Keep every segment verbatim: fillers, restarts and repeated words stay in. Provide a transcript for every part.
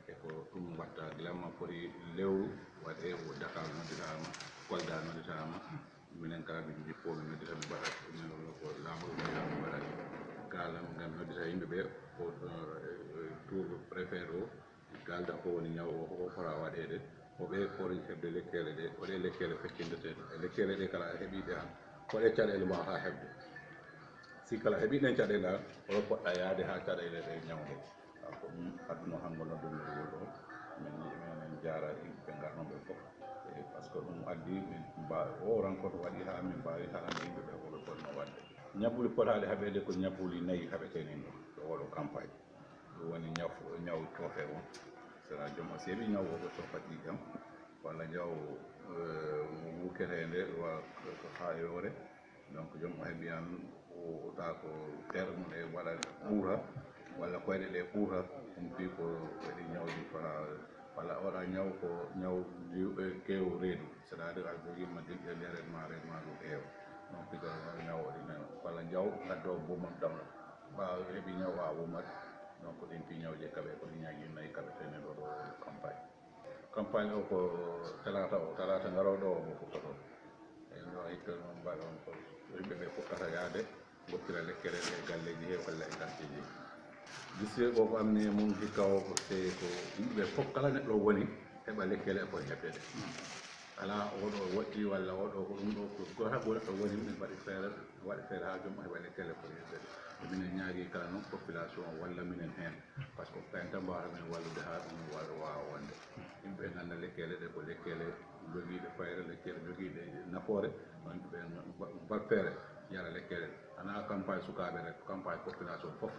E ko ɗum watta gila ma foti lewru waɗe o Dakar nodditaama, Kolda nodditaama, minen kala min jippooɓe noddita min mbaɗa ɗumen o ko laamu ɗum mbaɗa min mbaɗa. Kala ngam noddita yimɓe ɓe o tour préfet o galda ko woni ñaw o ko fota waɗeede, ko ɓe foti heɓde lekkeele ɗe, o ɗe lekkeele feccindeteeɗe e lekkeele ɗe kala a heɓi ɗe han, ko ɗe caɗeele mbawata heɓde. Si kala heɓi ɗen caɗeele han, oɗo poɗɗa yaade ha caɗeele ɗe ñawde. Ko ɗum adduno hango noddude ngol ɗo. Min ni minen jaara yimɓe ngarnoɓe fof. E par ce que ɗum addi min mba o rencontre waɗi ha min mbawi haalande yimɓe ɓe koɓe ponno wadde. Ñabbuli potaɗi haɓede ko ñabbuli nayi haɓete nin ɗo ɗo oɗo campagne. Ɗum woni ñaw ñaw coofe o sera joom o seeɓi ñaw o ko coofa ƴiƴam walla ñaw mo wukketeende wa ko ha yoore. Donc joom o heɓi an o uta ko terre mum e waɗa ɓuura walla koyɗe ɗe ɓuura. Ɗum fi ko waɗi ñawji fota walla oɗa ñaw ko ñaw kew reedu, c'est à dire a jogima dilɗe nde reed ma reed ma ɗum heewa. Donc pigal ñaw waɗi men walla jaw gaddo bumam damɗo ɓawa heɓi ñaw a wumat. Donc ɗin fi ñawji kaɓe ko ɗi ñaji nayi kaɓe tene ɗo ɗo campagne. Campagne o ko talata o talata garoɗo o mo fuɗɗoto. E no hitto noon mbaɗa on ko yimɓe ɓe fuɗɗata yaade goppira lekkere ɗe galleji he walla e quartier ji. District o ko amni e mum hikka o ko te ko yimɓe ɓe fof kala neɗɗo woni heɓa lekkere e foti heɓdede. Ala oɗo woɗɗi walla oɗo ko ɗum ɗo ko gota gota ɗo woni min mbaɗi feere waɗi feere ha joom heɓa lekkere foti heɓdede. Minen ñaagi kala noon population o walla minen heen. Par ce que ko kayen tan mbawata men wallude haa ɗum wawa wonde. Yimɓe ngannda lekkele ɗe ko lekkele jogiiɗe fayre, lekkele jogiiɗe nafoore. Ɗon ɓe mbaɗ feere yara lekkele ɗe. Ana campagne sukaaɓe rek, campagne population fof.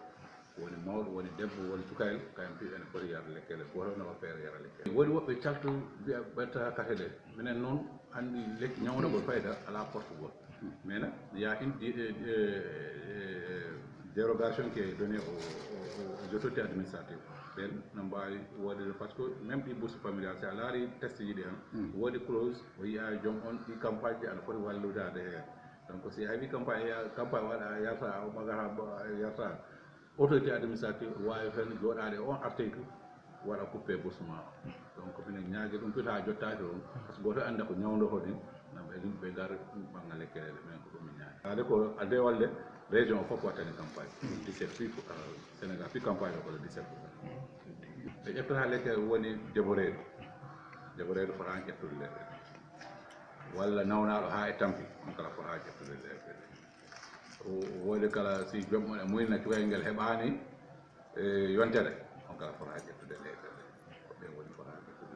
Woni mawɗo, woni debbo, woni cukayel, kayen piɗ ene foti yarde lekkele. Gooto nawa feere yara lekkele. Woni woɓɓe caltu mbiya ɓetta kate ɗe. Minen noon anndi lekki ñawnagol fayda ala porte gol. Mais nag y a une dérogation qui est donnée aux autorités administratives. Ɓen no mbawi woodede par ce que même ɗi bourse familiale si a laari test ji ɗi han woodi clause o yiya joom on ɗi campagne ɗi aɗa foti walludade heen. Donc si a heɓi campagne campagne waɗa yarta o ɓagata yarta autorité administrative wawi tan jooɗade on article waɗa coupé bourse ma o. Donc minen ñaagi ɗum pita jottaaki on par ce que goto anda ko ñawdoto ɗin. Nam e yimɓe gar ɓanga lekkelele men ko ɗum mi ñaagi ade ko ade walle région o fof wattani campagne dix-sept fi sénégal fi campagne o kono dix-sept ɓe ƴettata lekkele woni deboreedu. Deboreedu fota ƴettude lekkele walla nawnaɗo ha e tampi on kala fota ƴettude lekkele. Woodi kala si joom on e muyna cuwayel ngel heɓaani e yontere on kala fota ƴettude lekkele. Ko ɓe woni fota ƴettude.